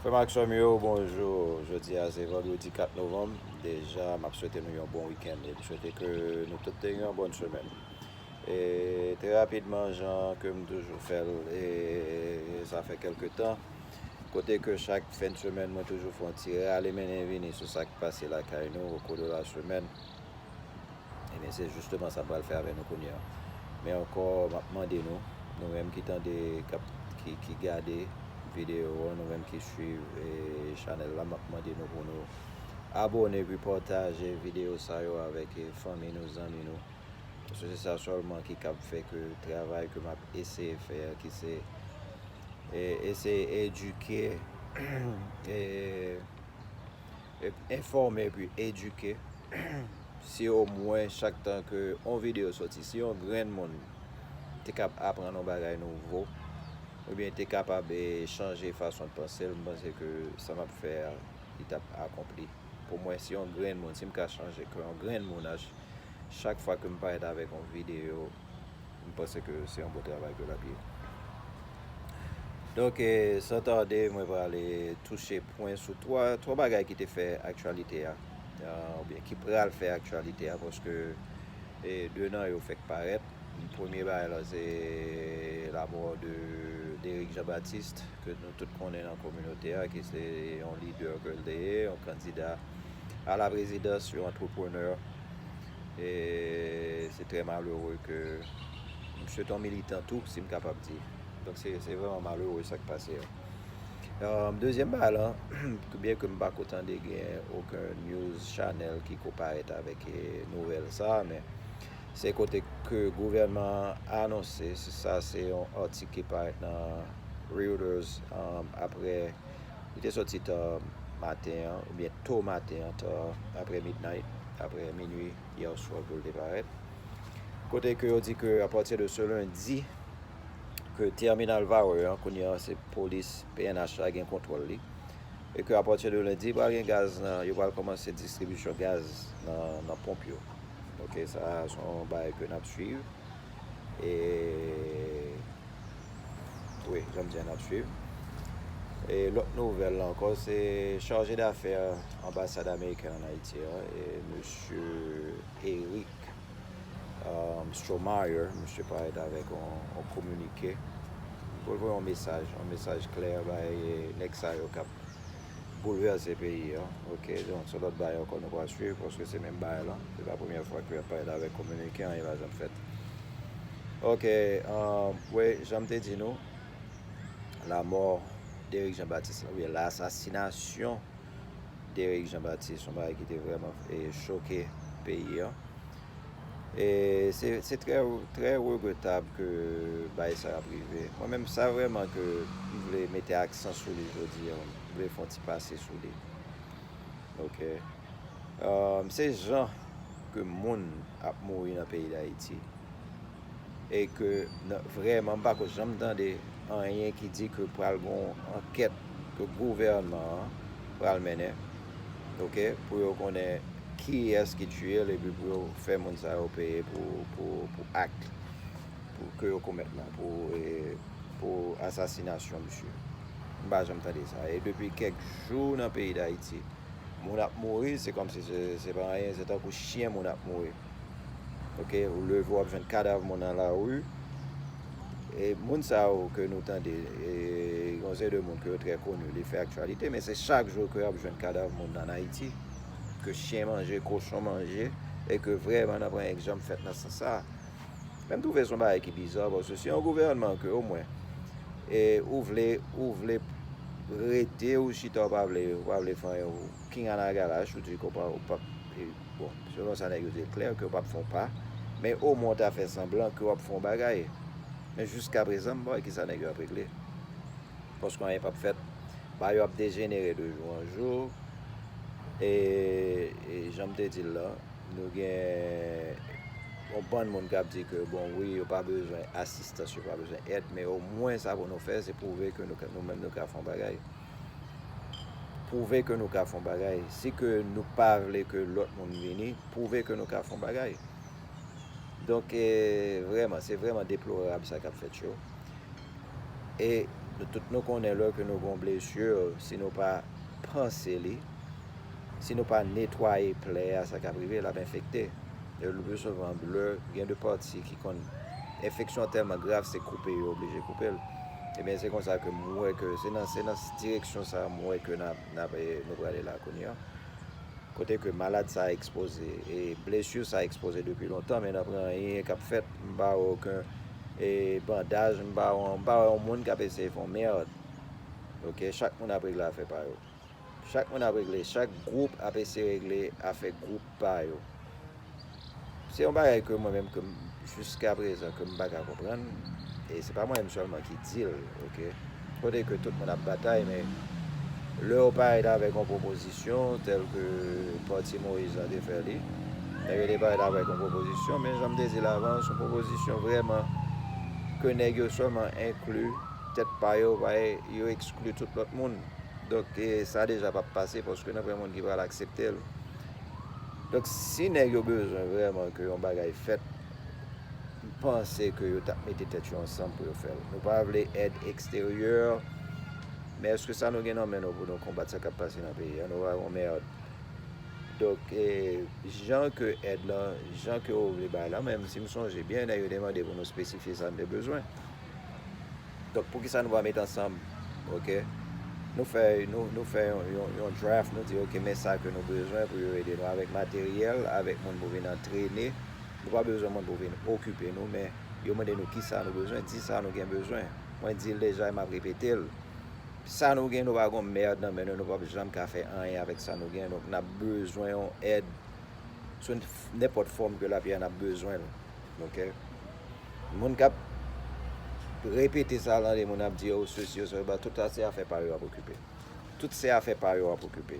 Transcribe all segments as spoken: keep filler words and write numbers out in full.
Frè m ak sè m yo, bonjou. Jodi a se vandredi kat novanm. Deja, m ap swete nou yon bon wikenn e m swete ke nou tout te gen yon bòn semèn. E trè rapidman, jan ke m toujou fè l, e sa fè kèlke tan, kote ke chak fen de semèn, mwen toujou fè yon ti rale mennen vini sou sa k pase lakay nou au cours de la semaine. Ebyen, se jisteman sa m pral fè avè nou kounye a. Men ankò, m ap mande nou, nou menm ki tande, k ap, ki, ki gade videyo an, nou menm ki swiv, e, chanèl la, m ap mande nou pou nou abòne, epi pataje videyo sa yo avèk, e, fanmi nou, zanmi nou. Paske se sa sèlman ki kab fè ke travay ke m ap eseye fè a, ki se, e, eseye edike, e, e, enfòme epi edike. Si omwen chak tan ke yon videyo soti, si yon grenn moun te kab aprann yon bagay nouvo, oubyen te kapab, e, chanje fason l panse l, m panse ke sa m ap fè a, li t ap akonpli. Pou mwen, si yon grenn moun, si m ka chanje kè yon grenn moun a ch-, chak fwa ke m parèt avèk yon videyo, m panse ke se yon bon travay ke l ap ye. Donk, e, san tade, mwen prale touche pwen sou twa, twa bagay ki te fè aktyalite a, e, oubyen ki pral fè aktyalite a, paske, e, de nan yo fèk parèt. Premye bagay la, se lamò de Derick Jean Baptiste, ke nou tout konnen nan kominote a, ki se yon lidè ke l te ye, yon kandida a la prezidans, yon antreprenè. E se trè malere ke misye te yon militan tou, si m kapab di. Donk, se, se vrèman malere sa k pase a. Um, dezyèm bagay la, byen ke m pa ko tande gen okenn news channel ki ko parèt avèk, e, nouvèl sa a, men se kote ke gouvènman an anonse, se sa, se yon atik ki parèt nan Reuters, um, aprè, li te soti ta maten an, oubyen to maten an, ta aprè midnight, aprè minui, yè swa pou l te parèt. Kote ke yo di ke apati de se lendi, ke tèminal Varreux an, kounye a se polis P N H la gen kontwòl li, e ke apati de lendi, pral gen gaz nan, yo pral kòmanse distribisyon gaz nan, nan ponp yo. Ok, sa se yon bagay ke n ap swiv. E, wi, jan m di a, n ap swiv. E lòt nouvèl la ankò, se chaje dafè anbasad ameriken an Ayiti a, e mesye Eric, um, Stromayer, misye parèt avèk yon, yon kominike pou l voye yon mesaj, yon mesaj klè bay nèg sa yo k ap boulvèse peyi a. Ok, donk, se lòt bagay ankò nou pral swiv, paske se menm bagay la. Se pa premyè fwa ke y ap parèt avèk kominike, anyen pa janm fèt. Ok, um, wi, jan m te di nou, lamò Derick Jean Baptiste la, oubyen lasasinasyon Derick Jean Baptiste, yon bagay ki te vrèman, e, choke peyi a. E se, se trè, trè regretab ke bagay sa ap rive. Mwen menm, sa vrèman ke m vle mete aksan sou li jodi a, m vle fè yon ti pase sou li. Ok. Um, se jan ke moun ap mouri nan peyi Dayiti. E ke n-, vrèman, m pa ko janm tande anyen ki di ke pral gon ankèt ke gouvènman an pral mennen, ok, pou yo konnen kiyès ki tiye l, epi pou yo fè moun sa yo peye pou, pou, pou ak pou ke yo komèt la, pou, e, pou asasinasyon misye. M pa janm tande sa. E depi kèk jou nan peyi Dayiti, moun ap mouri, se kòmsi se, se pa anyen, se tankou chen moun ap mouri. Ok, ou leve, w ap jwenn kadav moun nan lari. E moun sa yo ke nou tande, e yon seri de moun ke yo trè koni, li fè aktyalite, men se chak jou ke y ap jwenn kadav moun ann Ayiti, ke chen manje, kochon manje, e ke vrèman n ap wè egzanp fèt nan sans sa a. Men m twouve se yon bagay ki biza, paske se yon gouvènman ke omwen, e, ou vle, ou vle rete, ou chita, ou pa vle, ou pa vle fè anyen, ou king anagalash, ou di ke w pa, ou p ap, e, bon, selon sa nèg yo di l klè, ke w p ap fè yon pa, men omwen w ta fè sanblan ke w ap fè yon bagay. Men jiskaprezan, m pa wè kisa nèg yo ap regle. Paske anyen p ap fèt. Bagay yo ap dejenere de jou an jou. E, e jan m te di l la, nou gen yon bann moun k ap di ke, bon, wi, yo pa bezwen asistans, yo pa bezwen èd, men omwen sa pou nou fè, se pwouve ke nou ka, nou menm nou ka fè yon bagay. Pwouve ke nou ka fè yon bagay. Si ke nou pa vle ke lòt moun vini, pwouve ke nou ka fè yon bagay. Donk, e, vrèman, se vrèman deplorab sa k ap fèt yo. E Nou tout nou konnen lè ke nou gen yon blesi, si nou pa panse li, si nou pa netwaye plè a, sa k ap rive, l ap enfekte. E le pli souvan, lè gen de pati ki konn enfeksyon tèlman grav, se koupe yo oblije koupe l. Ebyen, se konsa ke m wè ke se nan, se nan direksyon sa a m wè ke n ap, n ap, eh, nou prale la kounye a. Kote ke malad sa a ekspoze, e blesi sa a ekspoze depi lontan, men nan pran anyen k ap fèt, m pa wè okenn, e bandaj, m pa wè, m pa wè yon moun k ap eseye fè yon mèd. Ok, chak moun ap regle afè pa yo. Chak moun ap regle, chak gwoup ap eseye regle afè gwoup pa yo. Se yon bagay ke mwen menm, ke m, jiska prezan, ke m pa ka konprann. E se pa mwen menm sèlman ki di l, ok? Kote ke tout moun ap batay, men lè yo parèt avèk yon pwopozisyon, tèl ke pati Moyiz la te fè li, nèg yo te parèt avèk yon pwopozisyon, men jan m te di l avan, se yon pwopozisyon vrèman ke nèg yo sèlman enkli tèt pa yo, pa yo ekskli tout lòt moun. Donk, e, sa deja p ap pase, paske nan pwen moun ki pral aksepte l. Donk, si nèg yo bezwen vrèman ke yon bagay fèt, m panse ke yo t ap mete tèt yo ansanm pou yo fè l. Nou pa vle èd eksteryè, men èske sa nou gen nan men nou pou nou konbat sa k ap pase nan peyi a? Nou pa yon mèd. Donk, e, jan ke èd lan, jan ke yo vle bay la, menm si m sonje byen, nèg yo te mande pou nou espesifye sa n te bezwen. Donk, poukisa nou pa met ansanm, ok? Nou fè, nou, nou fè yon, yon, yon draft, nou di, ok, men sa ke nou bezwen pou yo ede nou avèk materyèl, avèk moun pou vin antrene. Nou pa bezwen moun pou vin okipe nou, men yo mande nou kisa nou bezwen, di sa nou gen bezwen. Mwen di l deja e m ap repete l. Sa nou gen, nou pa gon mèd nan men nou, nou p ap janm ka fè anyen avèk sa nou gen. Donk, n ap bezwen yon èd sou nenpòt fòm ke l ap ye a, n ap bezwen l. Ok? Moun k ap repete sa, tande moun ap di yo sesi, yo sesi, tout sa se afè pa yo y ap okipe. Tout se afè pa yo y ap okipe.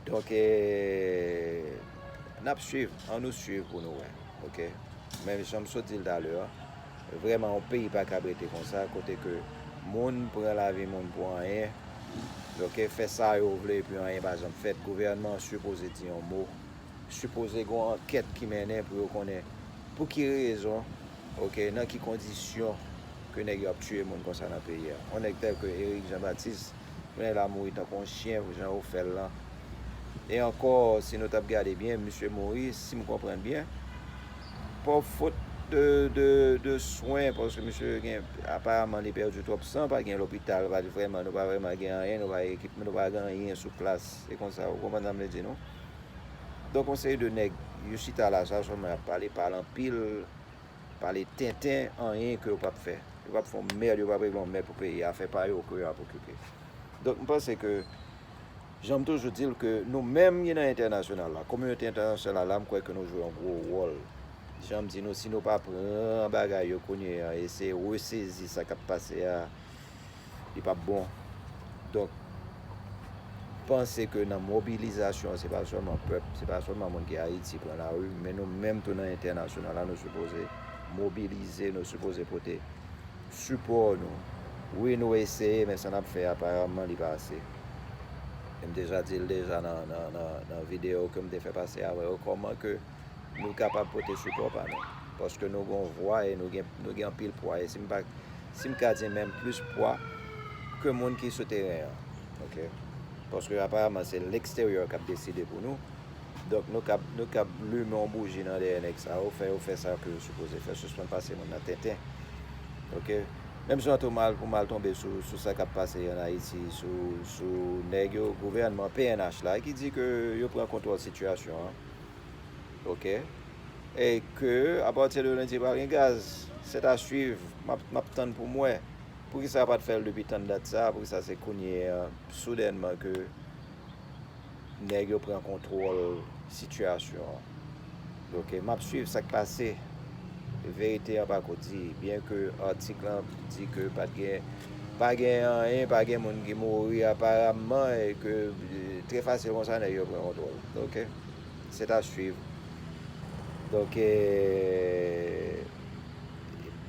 Donk, e, n ap swiv, ann nou swiv pou nou wè. Ok? Men jan m sot di l talè a, vrèman, yon peyi pa kab rete konsa, kote ke moun pran lavi moun pou anyen, ok, fè sa yo vle, epi anyen pa janm fèt. Gouvènman an sipoze di yon mo, sipoze gen yon ankèt ki mennen pou yo konnen pou ki rezon, ok, nan ki kondisyon ke nèg yo ap tiye moun konsa nan peyi a. Yon nèg tèl ke Eric Jean Baptiste, kounye a l a mouri tankou yon chen, jan yo fè l lan. E ankò, si nou t ap gade byen, misye mouri, si m konprann byen, pa fot de, de, de swen, paske misye gen, aparaman, li pèdi twòp san, pa gen lopital, pa vrèman, nou pa vrèman gen anyen, nou pa ekip, nou pa gen anyen sou plas. Se konsa, ou konprann sa m vle di nou? Donk, yon seri de nèg, yo chita la, sa sèlman y ap pale, pale anpil, pale tenten, anyen ke yo p ap fè. Yo p ap fè yon mèd, yo p ap regle yon mèd pou peyi a, afè pa yo ke yo ap okipe. Donk, m panse ke, jan m toujou di l, ke nou menm ki nan entènasyonal la, kominote entènasyonal la, m kwè ke nou jwe yon gwo wòl. Jan m di nou, si nou pa pran bagay yo kounye a, eseye resezi sa k ap pase a, li p ap bon. Donk, panse ke nan mobilizasyon an, se pa sèlman pèp, se pa sèlman moun ki Ayiti pran lari, men nou menm tou nan entènasyonal la, nou sipoze mobilize, nou sipoze pote sipò nou. Wi, nou eseye, men sa n ap fè aparaman, li pa ase. E m deja di l deja nan, nan, nan, nan videyo ke m te fè pase avè yo, kòman ke nou kapab pote sipò pa nou. Paske nou gen yon vwa e nou gen, nou gen anpil pwa. E si m pa, si m ka di menm plis pwa ke moun ki sou teren an. Ok? Paske aparaman se leksteryè k ap deside pou nou. Donk nou kab, nou kab limen yon bouji nan dèyè nèg sa yo, fè yo fè sa ke yo sipoze fè, sispann pase moun nan tenten. Ok? Menm jan tou mal pou mal tonbe sou, sou sa k ap pase an Ayiti, sou, sou nèg yo, gouvènman P N H la, ki di ke yo pran kontwòl sitiyasyon an. Ok? E ke, apati de lendi, pral gen gaz. C'est à suivre. M ap, m ap tann pou m wè. Poukisa yo pa t fè l depi tann dat sa? Poukisa se kounye a, soudènman, ke nèg yo pran kontwòl sitiyasyon an? Ok, m ap swiv sa k pase. Verite an pako di. Byen ke atik lan di ke pa t gen, pa gen anyen, pa gen moun ki mouri aparaman, e ke, e, trè fasil konsa nèg yo pran kontwòl. Ok? C'est à suivre. Donk, e,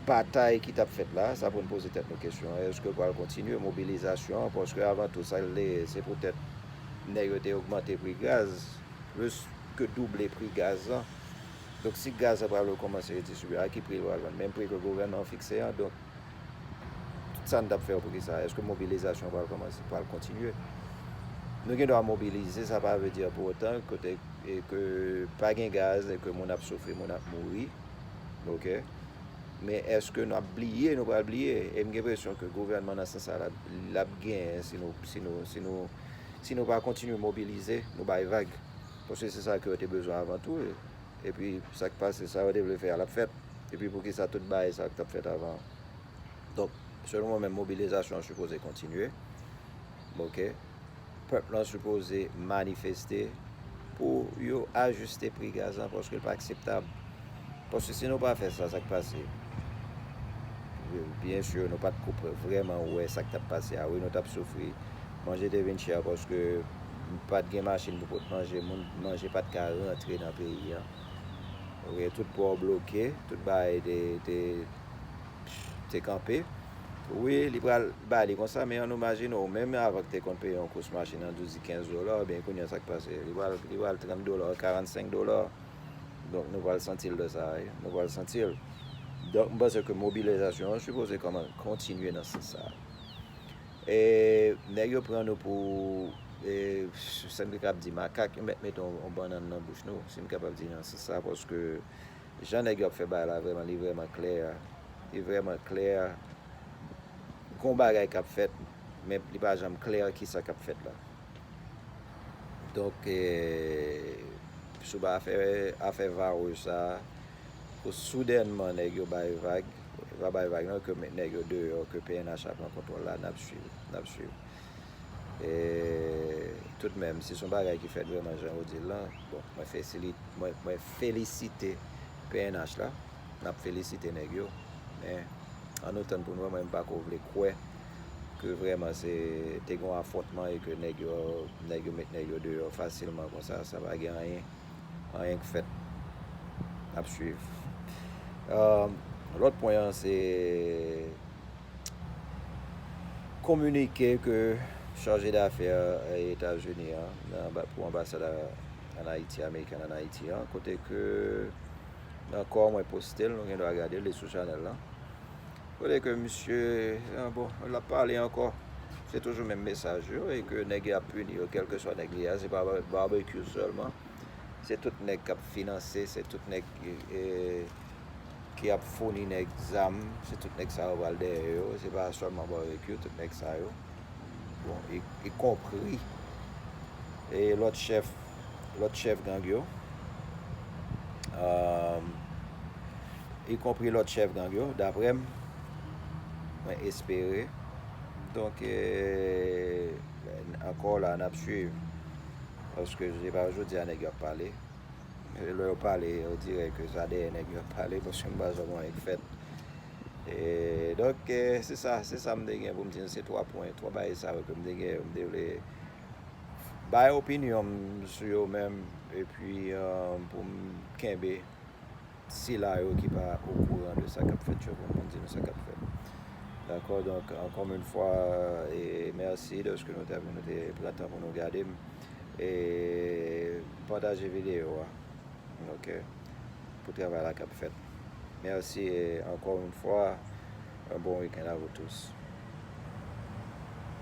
batay ki t ap fèt la, sa pou n poze tèt nou kesyon an, èske pral kontinye mobilizasyon an? Paske avan tou, sa l te ye, se poutèt nèg yo te ogmante pri gaz, plis ke double pri gaz lan. Donk, si gaz la pral rekòmanse redistribye, a ki pri l pral vann? Menm pri ke gouvènman an fikse an. Donk, Sa n t ap fè pou ki sa? Èske mobilizasyon pral kòmanse, pral kontinye? Nou gen dwa mobilize, sa pa vle di pou otan kote e ke pa gen gaz e ke moun ap soufri, moun ap mouri. Oke? Men èske n ap bliye? Nou pral bliye. E m gen enpresyon ke gouvènman nan sans sa l ap, l ap genyen si nou, si nou, si nou, si nou pa kontinye mobilize, nou bay vag. Paske se sa ke yo te bezwen avan tou. Epi sa k pase, sa yo te vle fè a, l ap fèt. Epi pou ki sa tout bagay sa k t ap fèt avan? Donk, selon mwen menm, mobilizasyon an sipoze kontinye. Oke? Pèp lan sipoze manifeste pou yo ajiste pri gaz lan, paske l pa akseptab. Paske si nou pa fè sa, sa k pase? Byen si, nou pa t ko vrèman wè sa k t ap pase a. Wi, nou t ap soufri. Manje te vin chè paske pa t gen machin pou pot manje, moun, manje pa t ka rantre nan peyi an. Oke, tout pò bloke, tout bagay te, te, te kanpe. Wi, li pral ba li konsa, men ann imajine w, menm avan k te konn peye yon kous machin an douz, kenz dola, ebyen kounye a sa k pase? Li pral, li pral trant dola, karannsenk dola. Donk, nou pral santi l de sa, wi. Nou pral santi l. Donk, m panse ke mobilizasyon an sipoze kòman kontinye nan sans sa. E, nèg yo pran nou pou, e, sa m te kab di makak, yo mèt mete yon, yon bannann nan bouch nou, si m kapab di nan sans sa, paske jan nèg yo ap fè bagay la, vrèman, li vrèman klè. Li vrèman klè. Gon bagay k ap fèt, men li pa janm klè ki sa k ap fèt la. Donk, e, sou ba afè, afè Varoy sa, pou soudènman nèg yo bay vag, pa bay vag non, ke met nèg yo deyò, ke P N H la pran kontwòl la, n ap swiv, n ap swiv. E, toutmenm, si se yon bagay ki fèt vrèman jan yo di l lan, bon, mwen fesili-, mwen, mwen felisite P N H la, n ap felisite nèg yo, men ann nou tann pou n wè, mwen m pa ko vle kwè ke vrèman se te gen yon afwontman e ke nèg yo, nèg yo met nèg yo deyò fasilman konsa, sa pa gen anyen, anyen k fèt. N ap swiv. Lòt pwen an, se kominike ke chaje dafè Etazini an nan anba-, pou anbasad a-, ann Ayiti, amerikèn ann Ayiti an, kote ke ankò mwen poste l, nou gen dwa gade l, li sou chanèl lan. Kote ke misye, ah, bon, l ap pale ankò. Se toujou menm mesaj yo, e ke nèg yo ap pini yo, kèlkeswa nèg li a, se pa ba-, Barbecue sèlman. Se tout nèg k ap finanse, se tout nèg, e, ki ap founi nèg zam, se tout nèg sa yo pral dèyè yo, se pa sèlman Barbecue, tout nèg sa yo. Bon, y, y konpri, e, lòt chèf, lòt chèf gang yo. Um, y konpri lòt chèf gang yo, daprè m, mwen espere. Donk, e, ankò la, n ap swiv. Paske se pa jodi a nèg yo ap pale. Lè yo pale, on dirè ke sa dèyè nèg yo ap pale, paske m pa janm wè anyen k fèt. E, donk, e, se sa, se sa m te gen pou m di nou, se twa pwen, twa bagay sa yo ke m te gen, m te vle bay opinyon m sou yo menm, epi, e, pou m kenbe sila yo ki pa okouran de sa k ap fèt yo, pou m di nou sa k ap fèt. Dakò, donk, encore une fois, e mèsi dèske nou te, nou te pran tan pou nou gade m. E pataje videyo a, oke, pou travay la k ap fèt. Merci et encore une fois, un bon week-end à vous tous.